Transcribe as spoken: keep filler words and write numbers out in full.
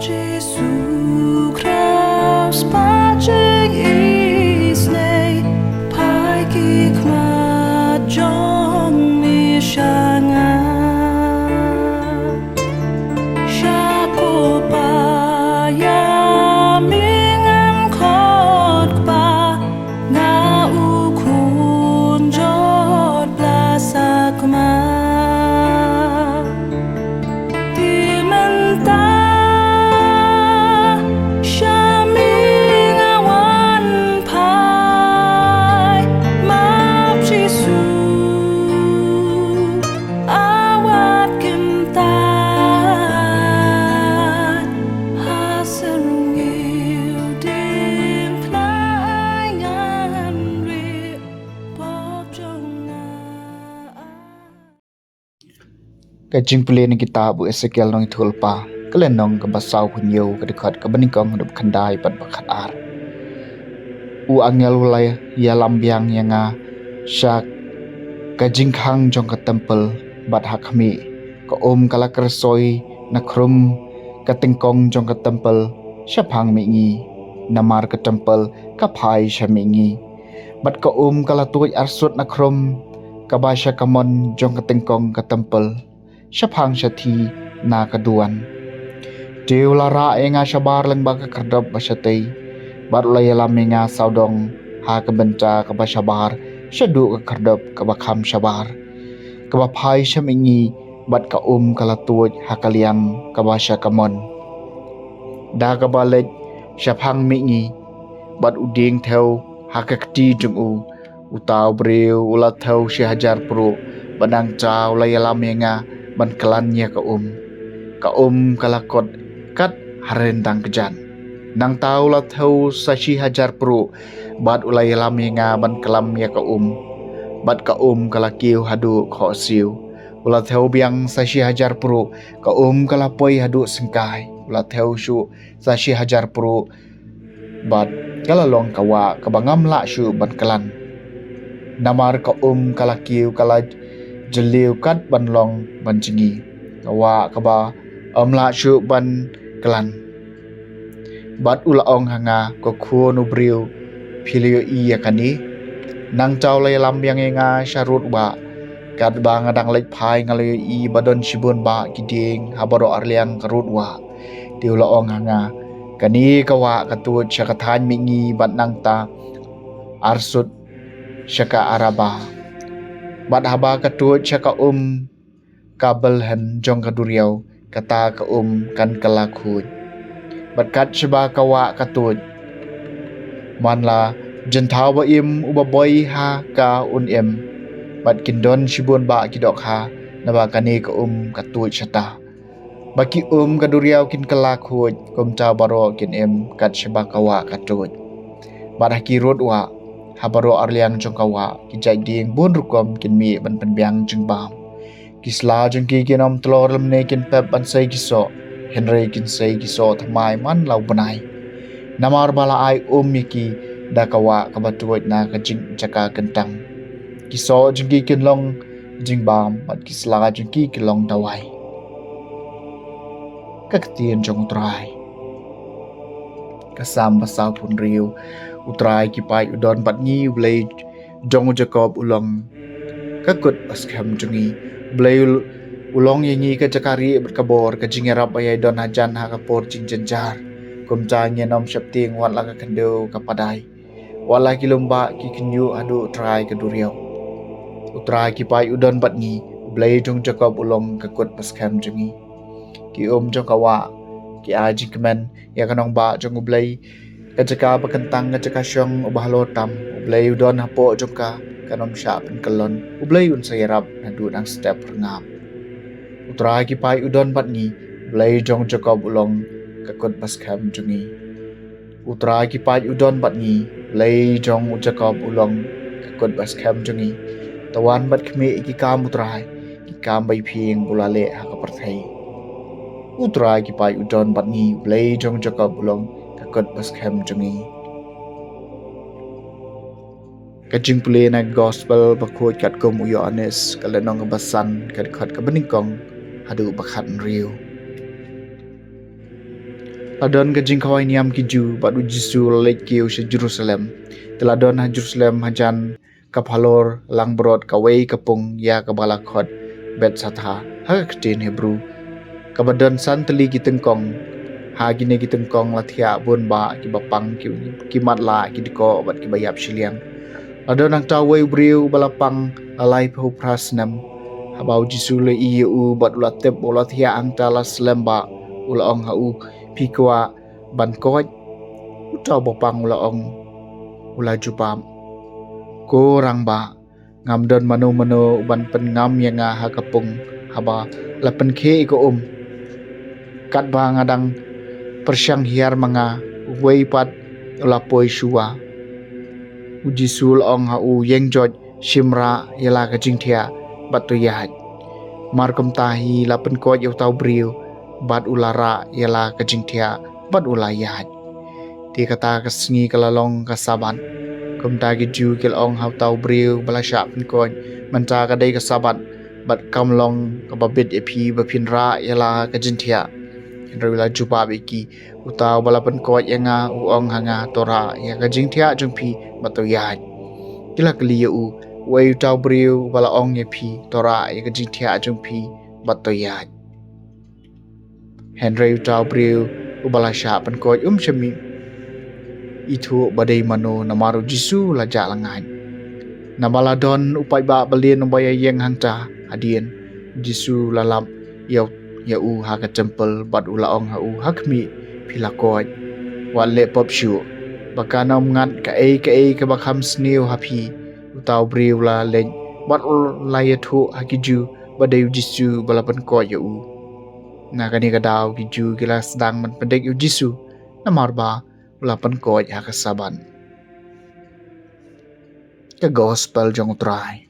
Jisu Khrist, pajing isnei, pai ki khmat jong ni shanga. Shapo pa ya mingan kot pa, nga u khun jot bla sakma. Ti mynta sha mi nga wan phai, map Jisu awat kyntait. Ha syrngiew dieng pla ai ngan ri pop jong nga. Ka jingpule na kitab u Esekiel nong ithul pa, ka lynnong kaba saw hynñiew, ka dkhot kaba nyngkong haduh khyndai bad ba khatar. U angel u la ïalam biang ïa nga sha ka jingkhang jong ka templ, bad ha khmih, ka um ka la kyrsoi na khrum ka tyngkong jong ka templ shaphang mihngi, namar ka templ ka phai sha mihngi. Bad ka um ka la tuid arsut na khrum kaba sha kamon jong ka tyngkong ka templ, shaphang shathie na ka duwan. Te u la rah ïa nga shabar lyngba ka khyrdop ba shatei, bad u la ïalam ïa nga sawdong ha ka bynta kaba shabar shaduh ka khyrdop kaba kham shabar, kaba phai sha mihngi, bad ka um ka la tuid ha ka liang kaba sha kamon. Da kaba leit shaphang mihngi, bad u dieng thew ha ka kti jong u, uta u briew u la thew shi hajar pruh, bad nangta u la ïalam ïa nga ban klan ïa ka um. Ka um ka la kot kat ha ryndang kjat. Nangta u la thew sa shi hajar pruh, bad u la ïalam ïa nga ban klam ïa ka um. Bad ka um ka la kiew haduh khohsiew. U la thew biang sa shi hajar pruh, ka um ka la poi haduh syngkai. U la thew shuh sa shi hajar pruh, bad ka la long ka wah kaba ngam lah shuh ban klan. Namar ka um ka la kiew, ka la jylliew kat ban long ban jngi, ka wah kaba ym lah shuh ban klan. Bad u la ong ha nga, ko khun u briew, phi la ïohi ïa kane? Nangta u la ïalam biang ïa nga sha rud wah, katba nga dang leit phai nga la ïohi ba don shibun bah ki dieng ha baroh arliang ka rud wah. Te u la ong ha nga, kane ka wah ka tuid sha ka thaiñ mihngi, bad nangta arsut sha ka Araba. Bad haba ka tuid sha ka um ka Belhen jong ka duriaw, kata ka um kan kylla khuid. Bad kat shaba ka wah ka tuid, man la jynthaw ba im uba boi ha ka un im, bad kin don shibun bah ki dohkha, naba kane ka um ka tuid shata. Ba ki um ka duriaw kin kylla khuid, kumta baroh kin im kat shaba ka wah ka tuid. Bad ha ki rud wah, ha baroh arliang jong ka wah, ki jait dieng bun rukom kin mih ban pynbiang jingbam. Ki sla jong ki kin ym tlor lymne kin pep ban sei ki soh, hynrei kin sei ki soh thymmai man la u bnai. Namar ba la ai um ïa ki da ka wah kaba tuid na ka jing-, jaka kyntang. Ki soh jong ki kin long jingbam, bad ki sla jong ki kin long dawai. Ka ktien jong U Trai. Ka Salm ba sawphew hynriew. U Trai ki paid u don bad ngi, U Blei jong u Jakob u long ka kut ba skhem jong ngi. U Blei u, u long ïa ngi ka jaka rieh bad ka bor, ka jingïarap ba ïai don hajan ha ka por jingjynjar. Kumta ngin ym sheptieng wat la ka khyndew ka padai, wat la ki lum bah ki kynñiuh haduh trai ka duriaw. U Trai ki paid u don bad ngi, U Blei jong u Jakob u long ka kut ba skhem jong ngi. Ki um jong ka wah ki ai jingkmen ïa ka nongbah jong U Blei, ka jaka ba kyntang, ka jaka shong uba halor tam. U Blei u don hapoh jong ka, kan ym shah pynkyllon. U Blei un sa ïarap naduh dang step rngap. U Trai ki paid u don bad ngi, U Blei jong u Jakob u long ka kut ba skhem jong ngi. U Trai ki paid u don bad ngi, U Blei jong u Jakob u long ka kut ba skhem jong ngi. To wan bad khmih ïa ki kam U Trai, ki kam ba iphieng ba u la leh ha ka pyrthei. U Trai ki paid u don bad ngi, U Blei jong u Jakob u long ka kut ba skhem jong ngi. Ka jingpule na Gospel ba khuid katkum u Ïoannis, ka lynnong ba san, ka dkhot kaba nyngkong haduh ba khathynriew. La don ka jingkhawai niam ki Jiw bad u Jisu la leit kiew sha Jerusalem. Te la don ha Jerusalem hajan ka phalor langbrot kawei ka pung ïa kaba la khot Bethsatha ha ka ktien Hebru, kaba don san tylli ki tyngkong. Ha kine ki tyngkong la thiah bun bah kiba pang, ki, ki matlah, ki dkoh bad kiba ïap shiliang. La don hangta uwei u briew uba la pang la laiphew phra snem. Haba u Jisu u la ïohi ïa u bad u la tip ba u la thiah hangta la slem bah, u la ong ha u, phi kwah ban koit? Uta uba pang u la ong, u la jubab, ko Rangbah, ngam don mano mano uban pynngam ïa nga ha ka pung haba la pynkhih ïa ka um. Katba nga dang pyrshang hiar ma nga, uwei pat u la poi shuwa. U Jisu u la ong ha u, ïeng joit, shim rah ïa la ka jingthiah bad to ïaid. Mar kumta hi la pynkoit ïa uta u briew bad u la rah ïa la ka jingthiah bad u la ïaid. Te kata ka sngi ka la long ka Sabbath. Kumta ki Jiw ki la ong ha uta u briew ba la shah pynkoit, mynta ka dei ka Sabbath bad kam long kaba bit ïa phi ba phin rah ïa la ka jingthiah. Hynrei u la jubab ïa ki, uta uba la pynkoit ïa nga u ong ha nga, to rah ïa ka jingthiah jong phi bad to ïaid. Ki la kylli ïa u, uei uta u briew uba la ong ïa phi, to rah ïa ka jingthiah jong phi bad to ïaid? Hynrei uta u briew uba la shah pynkoit um shym ithuh ba dei mano, namar u Jisu u la jah lyngngait. Naba la don u paidbah balin uba ïaïeng hangta hadien. U Jisu u la lap ïa u, ïa u ha ka templ bad u la ong ha u, ha khmih, phi la koit. Wat leh pop shuh, ba kan ym ngat kaei kaei kaba kham sniew ha phi. Uta u briew u la leit bad u la ïathuh ha ki Jiw ba dei u Jisu ba la pynkoit ïa u. Na kane ka daw ki Jiw ki la sdang ban pyndik ïa u Jisu namar ba u la pynkoit ha ka Sabbath. Ka Gospel jong u Trai.